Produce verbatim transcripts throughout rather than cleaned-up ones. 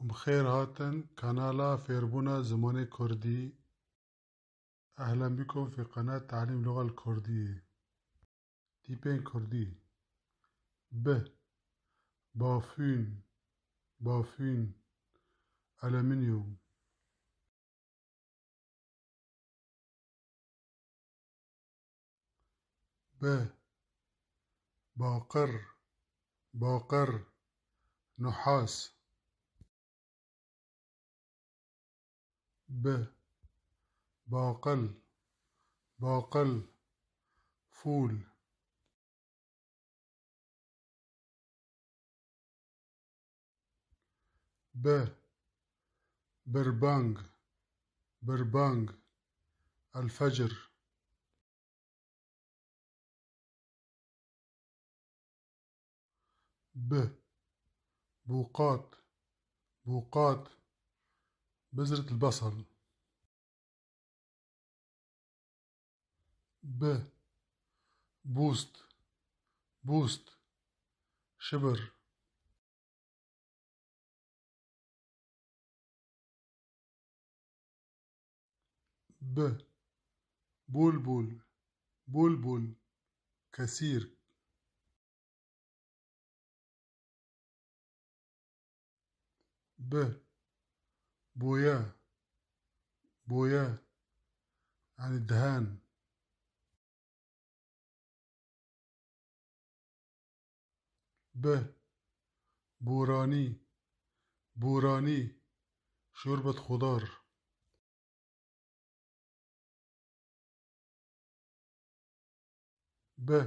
Bi xêr hatin kanala fêrbûna zimanê kurdî. Ehlen bikum fi qenat Te'lîm Lugal Kurdî. Tîpên kurdî. Bi. Bafûn. Bafûn. Alüminyum. Bi. Baqir. Baqir. Nuhas. Bi. Baqil. Baqil. Fûl. Bi. Birbang. Birbang. El-fecr. Bi. Bûqat. Bûqat. Bezret el-basal. Bi. Bûst. Bûst. Şibir. Bi. Bulbul. Bulbul. Kesîr. Bi. Boye. Boye. Yanî dihen. Bi. Boranî. Boranî. Şorbet xudar. Bi.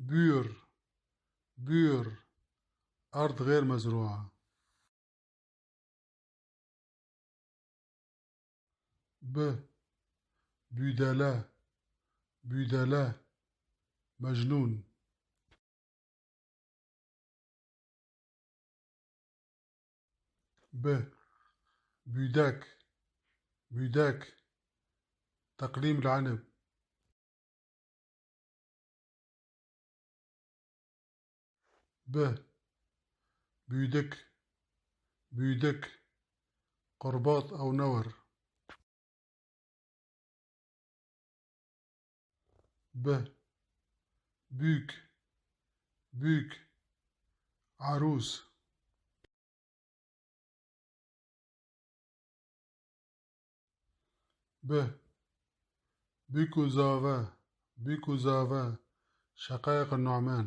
Bûr. Bûr. Erd xêr mezrûa. Bi. Bûdele. Bûdele. Mecnûn. Bi. Bûdek. Bûdek. Teqlîm li enib. Bi. Bûdik. Bûdik. Qurbat ew newir. Bi. Bûk. Bûk. Arûs. Bi. Bûk û zave. Bûk û zave. Şeqayeq Nu'man.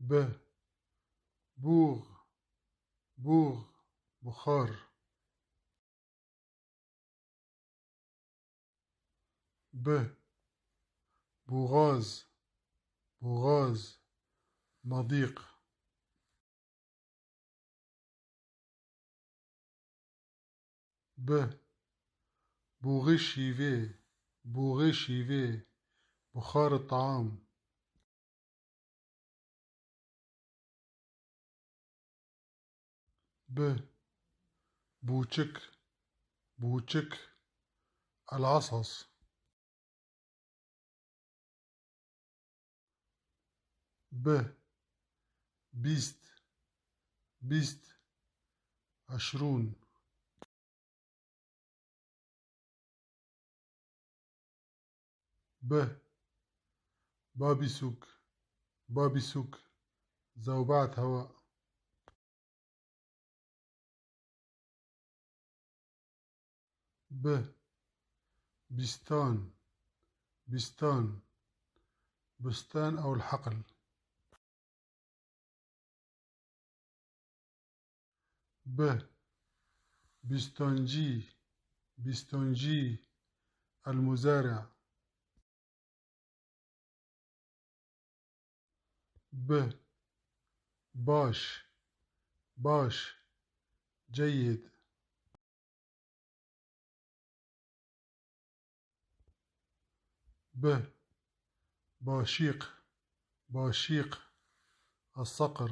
Bi. Bûx. Bûx. Buxar. Bi. Bûxaz. Bûxaz. Madîq. Bi. Bûxê şîvê. Bûxê şîvê. Buxar taam. Bi. Bûçik. Bûçik. El-asas. Bi. Bîst. Bîst. Eşrûn. Bi. Babîsûk. Babîsûk. Zewbat hewa. Bi. Bîstan. Bîstan. Bustan ew el-heql. Bi. Bîstancî. Bîstancî. El-muzari. Bi. Baş. Baş. Ceyid. Bi. Başîq. Başîq. Es-seqr.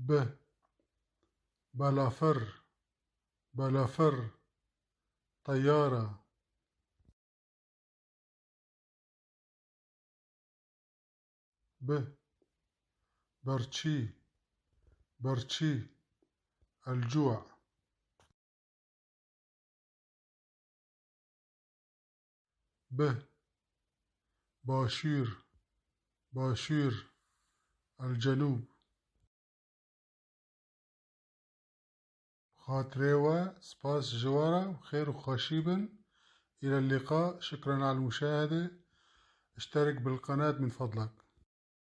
Bi. Balafir. Balafir. سيارة. ب. برچی، برچی. الجوع. ب. باشوور، باشوور. الجنوب. Xatirê we, spas ji we re û xêr û xweşî bin. إلى اللقاء، شكرا على المشاهدة. اشترك بالقناة من فضلك.